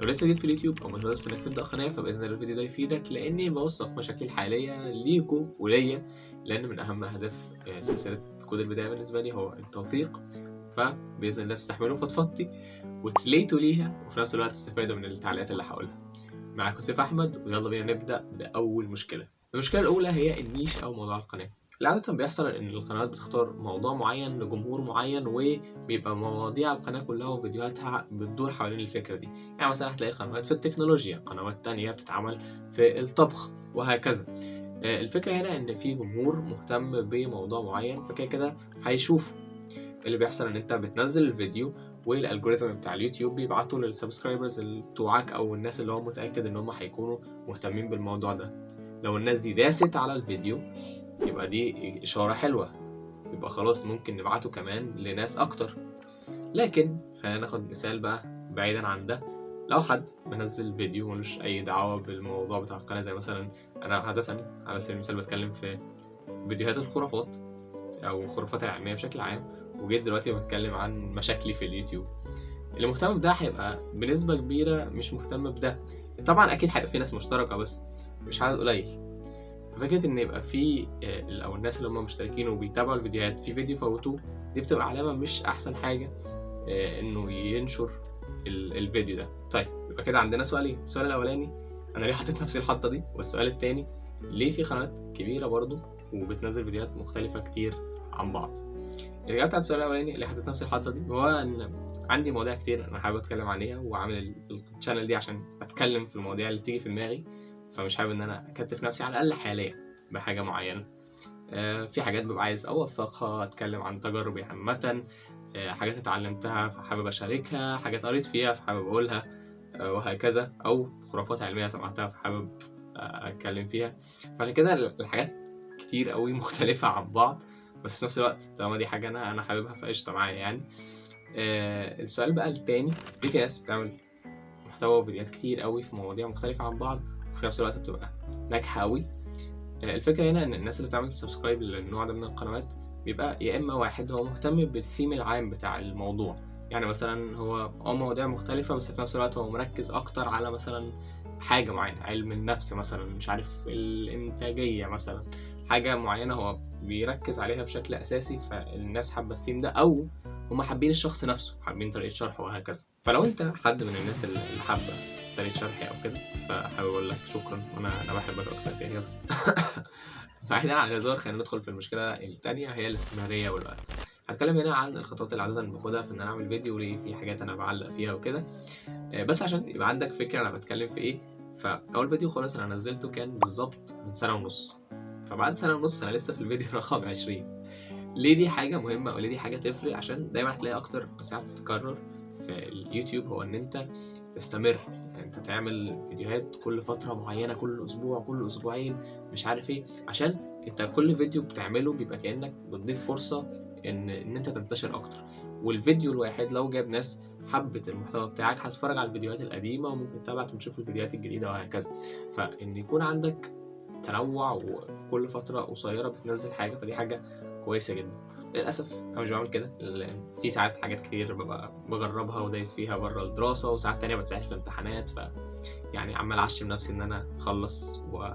لو لسه جديد في اليوتيوب او مش في انك تبدا قناة، فباذن الله الفيديو ده يفيدك، لاني بوثق مشاكلي الحالية ليكو وليا، لان من اهم اهداف سلسلة كود البداية بالنسبة لي هو التوثيق. فباذن الله تستحملوا فضفضتي وتليتوا ليها، وفي نفس الوقت تستفادوا من التعليقات اللي هقولها. معاكم سيف احمد، ويلا بينا نبدا باول مشكلة. المشكلة الاولى هي ال niche او موضوع القناة. اللي عادة بيحصل ان القنوات بتختار موضوع معين لجمهور معين، وبيبقى مواضيع القناة كلها وفيديوهاتها بتدور حوالين الفكرة دي. يعني مثلا هتلاقي قنوات في التكنولوجيا، قنوات تانية بتتعمل في الطبخ، وهكذا. الفكرة هنا ان في جمهور مهتم بموضوع معين، فكده كده هيشوفه. اللي بيحصل ان انت بتنزل الفيديو وال algorithm بتاع اليوتيوب بيبعته لل subscribers بتوعك او الناس اللي هو متأكد ان هم هيكونوا مهتمين بالموضوع ده. لو الناس دي داست على الفيديو يبقى دي إشارة حلوة، يبقى خلاص ممكن نبعته كمان لناس أكتر. لكن خلينا ناخد مثال بقى بعيدا عن ده. لو حد منزل فيديو ملوش أي دعوة بالموضوع بتاع القناة، زي مثلا أنا عادة على سبيل المثال بتكلم في فيديوهات الخرافات أو الخرافات العلمية بشكل عام، وجيت دلوقتي بتكلم عن مشاكلي في اليوتيوب. اللي مهتم بده هيبقى بنسبة كبيرة مش مهتم بده. طبعا أكيد هيبقى في ناس مشتركة بس مش عدد قليل. فكرة إن يبقى في أو الناس اللي هم مشتركين وبيتابعوا الفيديوهات في فيديو فوتوه، دي بتبقى علامة مش أحسن حاجة إنه ينشر الفيديو ده. طيب يبقى كده عندنا سؤالين. السؤال الأولاني، أنا ليه حطيت نفسي الحطة دي؟ والسؤال التاني، ليه في قنوات كبيرة برضو وبتنزل فيديوهات مختلفة كتير عن بعض؟ الإجابة بتاعت السؤال الأولاني اللي حطيت نفسي الحطة دي هو إن عندي مواضيع كتير أنا حابب أتكلم عليها، وعامل ال channel دي عشان أتكلم في المواضيع اللي تيجي في دماغي، فمش حابب ان انا اكتف نفسي على الاقل حاليا بحاجة معينة. في حاجات ببقى عايز اوثقها، اتكلم عن تجاربي عامة، حاجات اتعلمتها فحابب اشاركها، حاجات قريت فيها فحابب اقولها، وهكذا، او خرافات علمية سمعتها فحابب اتكلم فيها. فعشان كده الحاجات كتير قوي مختلفة عن بعض، بس في نفس الوقت طالما دي حاجة انا حاببها فقشطه معايا يعني. السؤال بقى التاني، ليه في ناس بتعمل محتوى وفيديوهات كتير قوي في مواضيع مختلفة عن بعض وفي نفس الوقت بتبقى ناجحة قوي؟ الفكرة هنا ان الناس اللي بتعمل subscribe للنوع ده من القنوات بيبقى يا اما واحد هو مهتم بالثيم العام بتاع الموضوع، يعني مثلا هو مواضيع مختلفة بس في نفس الوقت هو مركز اكتر على مثلا حاجة معينة، علم النفس مثلا، مش عارف الانتاجية مثلا، حاجة معينة هو بيركز عليها بشكل اساسي، فالناس حابة الثيم ده او هما حابين الشخص نفسه، حابين طريقه شرحه وهكذا. فلو انت حد من الناس اللي حابة طريقه شرحي او كده، فحابب اقول لك شكرا، وانا بحبك اكتر يعني. بعيدا عن الهزار، خلينا ندخل في المشكلة الثانية، هي الاستمرارية والوقت. هتكلم هنا عن الخطوات اللي عادة باخدها في ان انا اعمل فيديو، وليه في حاجات انا بعلق فيها وكده، بس عشان يبقى عندك فكرة انا بتكلم في ايه. فاول فيديو خالص انا نزلته كان بالظبط من 1.5 سنة، فبعد 1.5 سنة انا لسه في الفيديو رقم 20. ليه دي حاجة مهمة او ليه دي حاجة تفرق؟ عشان دايما هتلاقي اكتر نصيحة بتتكرر في اليوتيوب هو ان انت تستمر، يعني انت تعمل فيديوهات كل فترة معينة، كل اسبوع، كل اسبوعين، مش عارف ايه، عشان انت كل فيديو بتعمله بيبقى كأنك بتضيف فرصة ان انت تنتشر اكتر. والفيديو الواحد لو جاب ناس حبت المحتوى بتاعك هتتفرج على الفيديوهات القديمة وممكن تتابعك وتشوف الفيديوهات الجديدة وهكذا. فان يكون عندك تنوع وفي كل فترة قصيرة بتنزل حاجة، فدي حاجة كويسة جدا. للأسف أنا مش بعمل كده، لأن في ساعات حاجات كتير ببقى بجربها ودايس فيها بره الدراسة، وساعات تانية بتساعد في الامتحانات، ف يعني عمال أعشم نفسي إن أنا أخلص و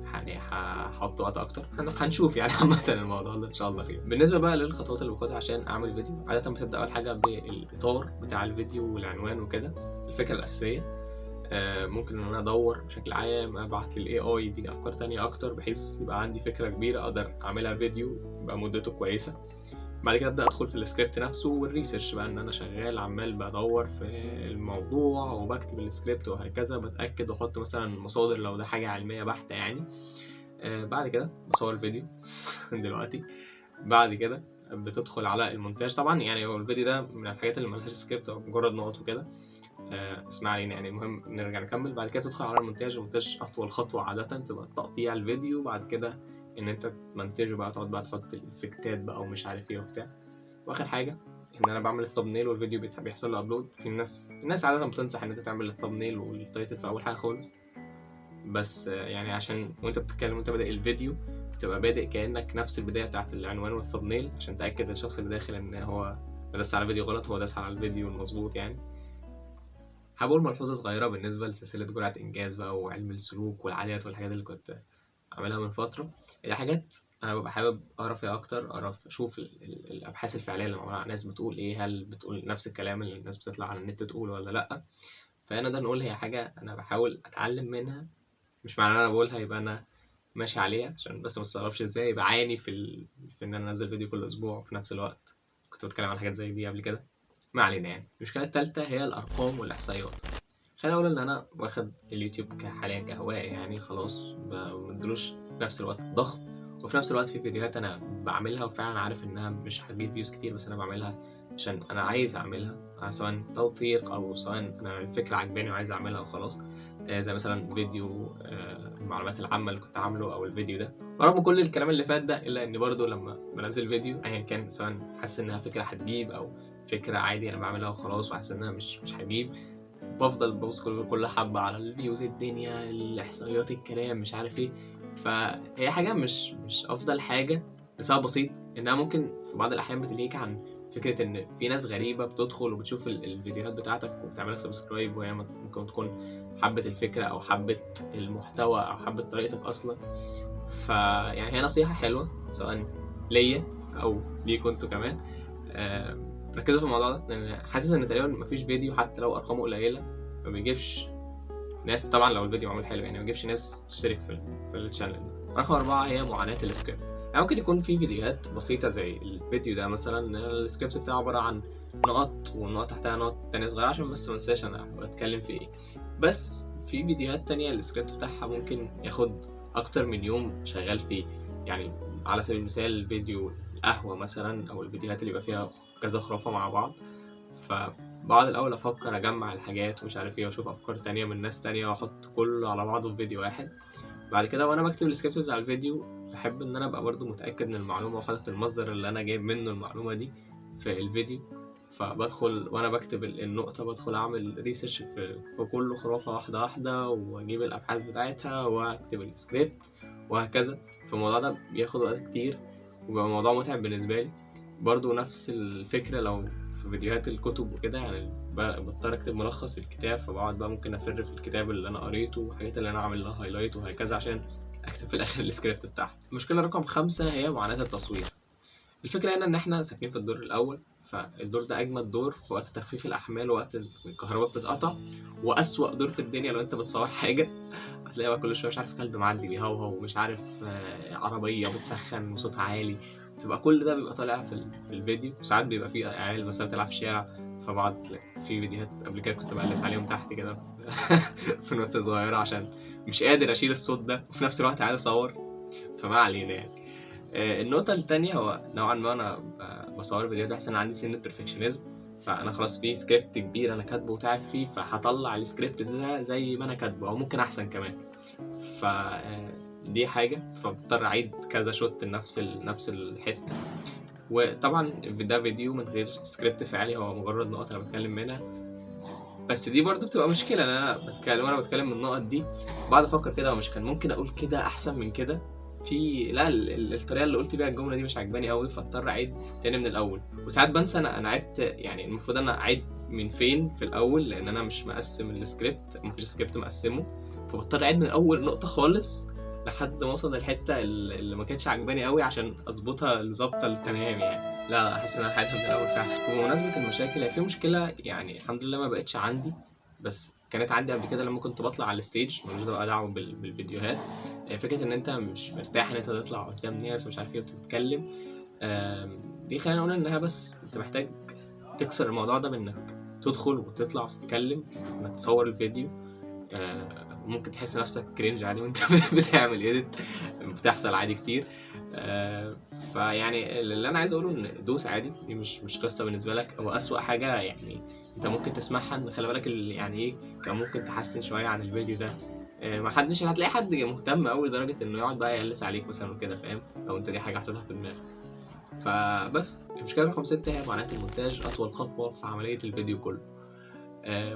يعني هحط وقت أكتر. هنشوف يعني عامة الموضوع ده إن شاء الله خير. بالنسبة بقى للخطوات اللي باخدها عشان أعمل فيديو، عادة بتبدأ أول حاجة بالإطار بتاع الفيديو والعنوان وكده، الفكرة الأساسية. ممكن ان انا ادور بشكل عام، ابعت لل AI يديني افكار تانية اكتر بحيث يبقى عندي فكرة كبيرة اقدر اعملها فيديو يبقى مدته كويسة. بعد كده ابدا ادخل في السكريبت نفسه وال research بقى، ان انا شغال عمال بدور في الموضوع وبكتب السكريبت وهكذا، بتاكد واحط مثلا مصادر لو ده حاجة علمية بحته يعني. بعد كده بصور الفيديو دلوقتي. بعد كده بتدخل على المونتاج. طبعا يعني هو الفيديو ده من الحاجات اللي ملهاش سكريبت او مجرد نقط وكده، اسمع علينا يعني. المهم نرجع نكمل. بعد كده تدخل على المونتاج. المونتاج اطول خطوة عادة تبقى تقطيع الفيديو، بعد كده ان انت تمنتجه بقى، تقعد بقى تحط الافكتات بقى ومش عارف ايه وبتاع. واخر حاجة ان انا بعمل ال thumbnail والفيديو بيحصل له upload. في الناس عادة بتنصح ان انت تعمل ال thumbnail وال title في اول حاجة خالص، بس يعني عشان وانت بتتكلم وانت بادئ الفيديو تبقى بادئ كانك نفس البداية بتاعت العنوان وال thumbnail، عشان تاكد للشخص اللي داخل ان هو داس على فيديو غلط، هو داس على الفيديو المظبوط يعني. حابب اقول ملحوظة صغيرة بالنسبة لسلسلة جرعة انجاز بقى وعلم السلوك والعادات والحاجات اللي كنت عاملها من فترة. هي حاجات انا ببقى حابب اقرا فيها اكتر، اقرا اشوف الابحاث الفعلية اللي معمولة على الناس بتقول ايه، هل بتقول نفس الكلام اللي الناس بتطلع على النت تقوله ولا لا. فانا ده نقول هي حاجة انا بحاول اتعلم منها، مش معنى انا بقولها يبقى انا ماشي عليها، عشان بس ما استغربش ازاي بعاني في ان انا انزل فيديو كل اسبوع وفي نفس الوقت كنت بتكلم عن حاجات زي دي قبل كده. ما علينا يعني. المشكلة الثالثة هي الارقام والاحصائيات. خليني اقول ان انا واخد اليوتيوب حاليا كهواية يعني، خلاص ما بدلوش نفس الوقت ضخم، وفي نفس الوقت في فيديوهات انا بعملها وفعلا عارف انها مش هتجيب views كتير، بس انا بعملها عشان انا عايز اعملها، سواء توثيق او سواء انا الفكرة عجباني وعايز اعملها وخلاص. زي مثلا فيديو المعلومات العامة اللي كنت عامله او الفيديو ده. ورغم كل الكلام اللي فات ده، الا ان برضو لما بنزل فيديو ايا كان، سواء حاسس انها فكرة هتجيب او فكرة عادي انا بعملها وخلاص وحاسس انها مش هتجيب، بفضل ببص كل حبه على ال views، الدنيا، الاحصائيات، الكلام مش عارف ايه. فهي حاجة مش افضل حاجة لسبب بسيط، انها ممكن في بعض الاحيان بتلهيك عن فكرة ان في ناس غريبة بتدخل وبتشوف الفيديوهات بتاعتك وبتعملك subscribe، وهي ممكن تكون حبت الفكرة او حبت المحتوى او حبت طريقتك اصلا. فيعني هي نصيحة حلوة سواء ليا او ليكوا انتوا كمان، ركزوا في الموضوع ده، لان حاسس ان تقريبا مفيش فيديو حتى لو ارقامه قليله ما بيجيبش ناس، طبعا لو الفيديو معمول حلو يعني، ما بيجيبش ناس تشترك في ال channel ده. رقم 4 هي معاناة السكريبت. يعني ممكن يكون في فيديوهات بسيطة زي الفيديو ده مثلا، السكريبت بتاعه عبارة عن نقط والنقط تحتها نقط تانية صغيرة عشان بس ما انساش انا بتكلم في ايه. بس في فيديوهات تانية السكريبت بتاعها ممكن ياخد اكتر من يوم شغال فيه. يعني على سبيل المثال فيديو القهوة مثلا، او الفيديوهات اللي يبقى فيها كذا خرافة مع بعض، فبقعد الاول افكر اجمع الحاجات ومش عارف ايه، واشوف افكار تانية من ناس تانية، واحط كله على بعضه في فيديو واحد. بعد كده وانا بكتب السكريبت بتاع الفيديو بحب ان انا ابقى برضو متاكد من المعلومة وحاطط المصدر اللي انا جايب منه المعلومة دي في الفيديو. فبدخل وانا بكتب النقطة بدخل اعمل research في كل خرافه واحدة واحدة، واجيب الابحاث بتاعتها واكتب السكريبت وهكذا. فالموضوع ده بياخد وقت كتير وبيبقى موضوع متعب بالنسبة لي. برضو نفس الفكرة لو في فيديوهات الكتب وكده، يعني بضطر اكتب ملخص الكتاب، فبقعد بقى ممكن افر في الكتاب اللي انا قريته والحاجات اللي انا عامل لها highlight وهكذا عشان اكتب في الاخر السكريبت بتاعها. المشكلة رقم 5 هي معاناة التصوير. الفكرة هنا ان احنا ساكنين في الدور الاول، فالدور ده اجمد دور في وقت تخفيف الاحمال ووقت الكهرباء بتتقطع، واسوأ دور في الدنيا لو انت بتصور حاجة. هتلاقي بقى كل شوية مش عارف كلب معدي بيهوهو، ومش عارف عربية بتسخن وصوتها عالي، تبقى كل ده بيبقى طالع في الفيديو. وساعات بيبقى فيه عيال مثلا بتلعب في الشارع، فبعد في فيديوهات قبل كده كنت بقلس عليهم تحت كده في notes صغيرة عشان مش قادر اشيل الصوت ده وفي نفس الوقت عايز اصور، فما علينا يعني. النقطة التانية هو نوعا ما انا بصور فيديوهات بحس ان عندي سنة perfectionism، فانا خلاص في سكريبت كبير انا كاتبه وتعب فيه، فهطلع السكريبت ده زي ما انا كاتبه او ممكن احسن كمان. ف دي حاجة، فبضطر اعيد كذا shot نفس الحتة. وطبعا ده فيديو من غير سكريبت فعلي، هو مجرد نقط انا بتكلم منها، بس دي برضو بتبقى مشكلة ان انا بتكلم وانا بتكلم من النقط دي بعد افكر كده مش كان ممكن اقول كده احسن من كده، في لا الطريقة اللي قلت بيها الجملة دي مش عجباني قوي، فاضطر اعيد تاني من الاول. وساعات بنسى انا عدت، يعني المفروض انا اعيد من فين في الاول، لان انا مش مقسم السكريبت، مفيش سكريبت مقسمة، فبضطر اعيد من اول نقطة خالص لحد ما اوصل للحتة اللي ما كانتش عجباني قوي عشان اظبطها الظبطه التمام يعني. لا احس ان انا هعيدها من الاول فعلا. وبمناسبة المشاكل، هي في مشكلة يعني الحمد لله ما بقتش عندي، بس كانت عندي قبل كده لما كنت بطلع على ال stage، ملوش بقى دعوه بالفيديوهات، فكرة ان انت مش مرتاح ان انت تطلع قدام ناس ومش عارف ايه وتتكلم. دي خلينا نقول انها بس انت محتاج تكسر الموضوع ده بانك تدخل وتطلع وتتكلم، انك تصور الفيديو. ممكن تحس نفسك cringe عادي وانت بتعمل edit، بتحصل عادي كتير. فيعني اللي انا عايز اقوله ان دوس عادي، دي مش قصة بالنسبة لك. هو اسوأ حاجة يعني انت ممكن تسمعها ان خلي بالك يعني ايه كان ممكن تحسن شوية عن الفيديو ده. ما حدش هتلاقي حد مهتم قوي لدرجة انه يقعد بقى يقلس عليك مثلا وكده، فاهم؟ لو انت دي حاجة حاططها في دماغك. فبس المشكلة رقم 6 هي معاناة المونتاج، اطول خطوة في عملية الفيديو كله،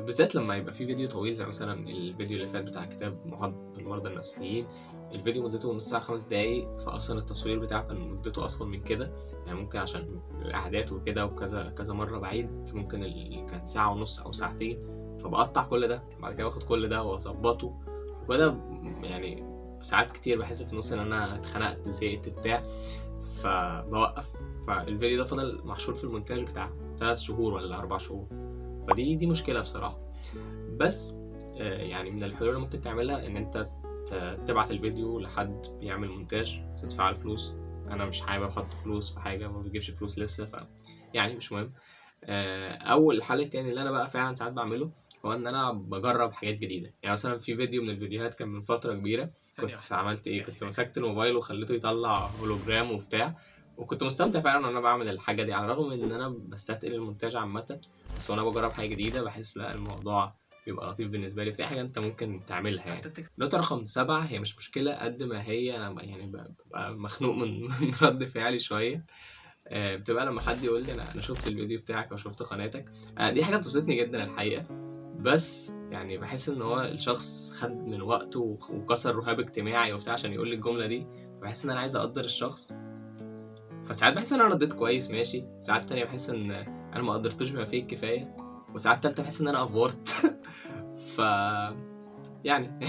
بالذات لما يبقى في فيديو طويل زي مثلا الفيديو اللي فات بتاع كتاب محاط بالمرضى النفسيين. الفيديو مدته نص ساعة 5 دقايق، فأصلا التصوير بتاعه كان مدته أطول من كده، يعني ممكن عشان القعدات وكده وكذا كذا مرة بعيد ممكن كان ساعة ونص أو ساعتين. فبقطع كل ده، بعد كده باخد كل ده واظبطه وكده. يعني ساعات كتير بحس في النص ان انا اتخنقت، زهقت بتاع، فبوقف. فالفيديو ده فضل محشور في المونتاج بتاع 3 شهور ولا 4 شهور، فدي مشكلة بصراحة. بس يعني من الحلول اللي ممكن تعملها ان انت تبعت الفيديو لحد بيعمل مونتاج، تدفع له فلوس. انا مش حابب احط فلوس في حاجة ما بتجيبش فلوس لسه، ف يعني مش مهم. اول حل التاني اللي انا بقى فعلا ساعات بعمله هو ان انا بجرب حاجات جديدة. يعني مثلا في فيديو من الفيديوهات كان من فترة كبيرة، كنت عملت ايه، كنت مسكت الموبايل وخليته يطلع هولوجرام وبتاع، وكنت مستمتع فعلا ان انا بعمل الحاجة دي، على الرغم ان انا بستثقل المونتاج عامة، بس وانا بجرب حاجة جديدة بحس لا الموضوع بيبقى لطيف بالنسبة لي. في حاجة انت ممكن تعملها يعني. نقطة رقم 7 هي مش مشكلة قد ما هي انا يعني ببقى مخنوق من رد فعلي شوية. بتبقى لما حد يقول لي انا شفت الفيديو بتاعك او شفت قناتك، دي حاجة بتبسطني جدا الحقيقة. بس يعني بحس ان هو الشخص خد من وقته وكسر رهاب اجتماعي وبتاع عشان يقول لي الجملة دي، بحس ان انا عايز اقدر الشخص. فساعات بحس ان انا رديت كويس ماشي، ساعات تانية بحس ان انا ما قدرتوش بما فيه الكفاية، وساعات تالتة بحس ان انا افورت. ف يعني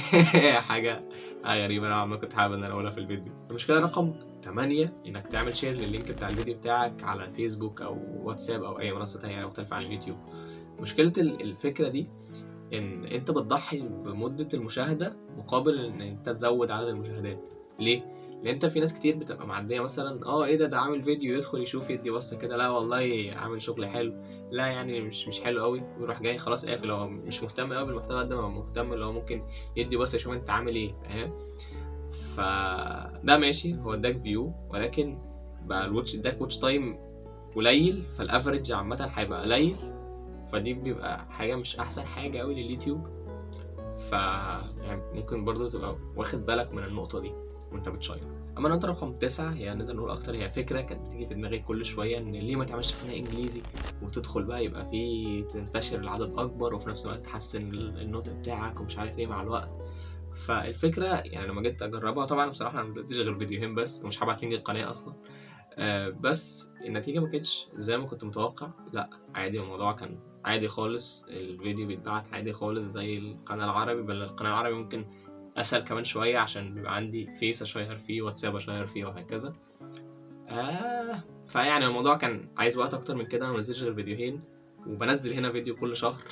حاجة غريبة نوعا ما كنت حابب ان انا اقولها في الفيديو. المشكلة رقم 8 انك تعمل share لل link بتاع الفيديو بتاعك على فيسبوك او واتساب او اي منصة تانية مختلفة عن اليوتيوب. مشكلة الفكرة دي ان انت بتضحي بمدة المشاهدة مقابل ان انت تزود عدد المشاهدات. ليه؟ لان انت في ناس كتير بتبقى معدية مثلا، ايه ده عامل فيديو، يدخل يشوف يدي بصة كده، لا والله عامل شغل حلو، لا يعني مش حلو قوي، ويروح جاي خلاص قافل. هو مش مهتم قوي بالمحتوى قد ما مهتم اللي هو ممكن يدي بصة يشوف انت عامل ايه، فاهم؟ فده ماشي، هو اداك view، ولكن بقى ال watch اداك watch time قليل، فال average عامة هيبقى قليل، فدي بيبقى حاجة مش احسن حاجة قوي لليوتيوب. ف يعني ممكن برضو تبقى واخد بالك من النقطة دي وانت بتشير. اما النقطة رقم 9 هي نقدر نقول اكتر هي فكرة كانت بتيجي في دماغي كل شوية، ان ليه ما تعملش قناة انجليزي وتدخل بقى يبقى في تنتشر العدد اكبر، وفي نفس الوقت تحسن النطق بتاعك ومش عارف ايه مع الوقت. فالفكرة يعني لما جيت اجربها، طبعا بصراحة انا ما نزلتش غير فيديوهين بس، ومش هبعت link القناة اصلا، بس النتيجة ما كانتش زي ما كنت متوقع. لا عادي، الموضوع كان عادي خالص، الفيديو بيتبعت عادي خالص زي القناة العربي، بل القناة العربي ممكن اسهل كمان شوية عشان بيبقى عندي فيس اشير فيه، واتساب اشير فيه، وهكذا. فيعني الموضوع كان عايز وقت اكتر من كده. انا ما نزلتش غير فيديوهين، وبنزل هنا فيديو كل شهر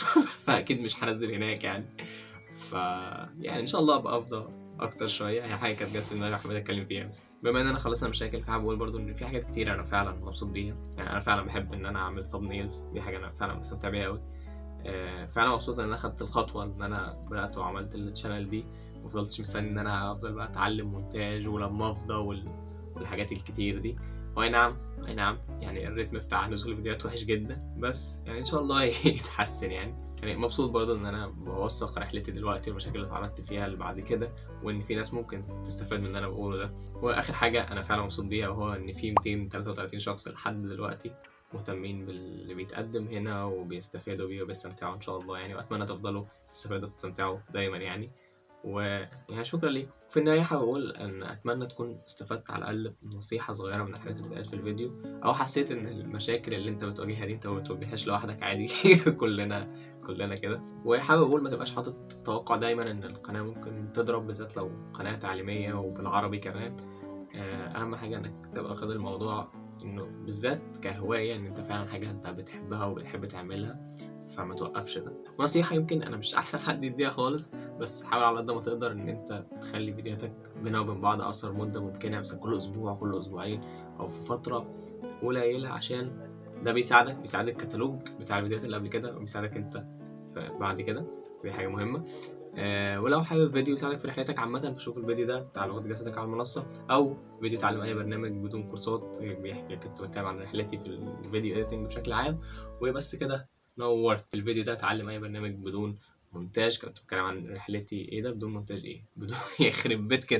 فاكيد مش هنزل هناك يعني. ف يعني ان شاء الله ابقى افضل اكتر شوية. هي حاجة كانت جت في دماغي وحبيت اتكلم فيها. بس بما ان انا خلصنا مشاكل، فحابب اقول برضو ان في حاجات كتير انا فعلا مبسوط بيها. يعني انا فعلا بحب ان انا اعمل thumbnails، دي حاجة انا فعلا بستمتع بيها قوي. فعلا مبسوط ان انا خدت الخطوة ان انا بدات وعملت ال channel دي، ومفضلتش مستني ان انا افضل بقى اتعلم مونتاج ولما افضى والحاجات الكتير دي. واي نعم اي نعم يعني الريتم بتاع نزول الفيديوهات وحش جدا، بس يعني ان شاء الله يتحسن. يعني مبسوط برضه ان انا بوثق رحلتي دلوقتي والمشاكل اللي اتعرضت فيها اللي بعد كده، وان في ناس ممكن تستفاد من اللي انا بقوله ده. واخر حاجة انا فعلا مبسوط بيها، وهو ان في 233 شخص لحد دلوقتي مهتمين باللي بيتقدم هنا وبيستفادوا بيه وبيستمتعوا ان شاء الله يعني، واتمنى تفضلوا تستفادوا وتستمتعوا دايما يعني. ويعني شكرا ليكم. في النهاية حابب اقول ان اتمنى تكون استفدت على الاقل بنصيحة صغيرة من الحاجات اللي اتقالت في الفيديو، او حسيت ان المشاكل اللي انت بتواجهها دي انت ما بتواجههاش لوحدك، عادي كلنا كده. وحابب اقول ما تبقاش حاطط توقع دايما ان القناة ممكن تضرب، بالذات لو قناة تعليمية وبالعربي كمان. اهم حاجة انك تبقى واخد الموضوع انه بالذات كهواية، ان انت فعلا حاجة انت بتحبها وبتحب تعملها، فما توقفش ده. ونصيحة يمكن انا مش احسن حد يديها خالص، بس حاول على قد ما تقدر ان انت تخلي فيديوهاتك بينها وبين بعض اقصر مده ممكنة، مثلا كل اسبوع كل اسبوعين او في فترة قليله، عشان ده بيساعد الكتالوج بتاع الفيديوهات اللي قبل كده، وبيساعدك انت بعد كده، دي حاجة مهمة. ولو حابب فيديو يساعدك في رحلتك عامة، فشوف الفيديو ده بتاع لغة جسدك على المنصة، أو فيديو تعلم أي برنامج بدون كورسات بيحكي، كنت بتكلم عن رحلتي في ال video editing بشكل عام. وبس كده، نورت. الفيديو ده تعلم أي برنامج بدون مونتاج، كنت بتكلم عن رحلتي إيه ده بدون مونتاج، إيه بدون يخرب بيت كده.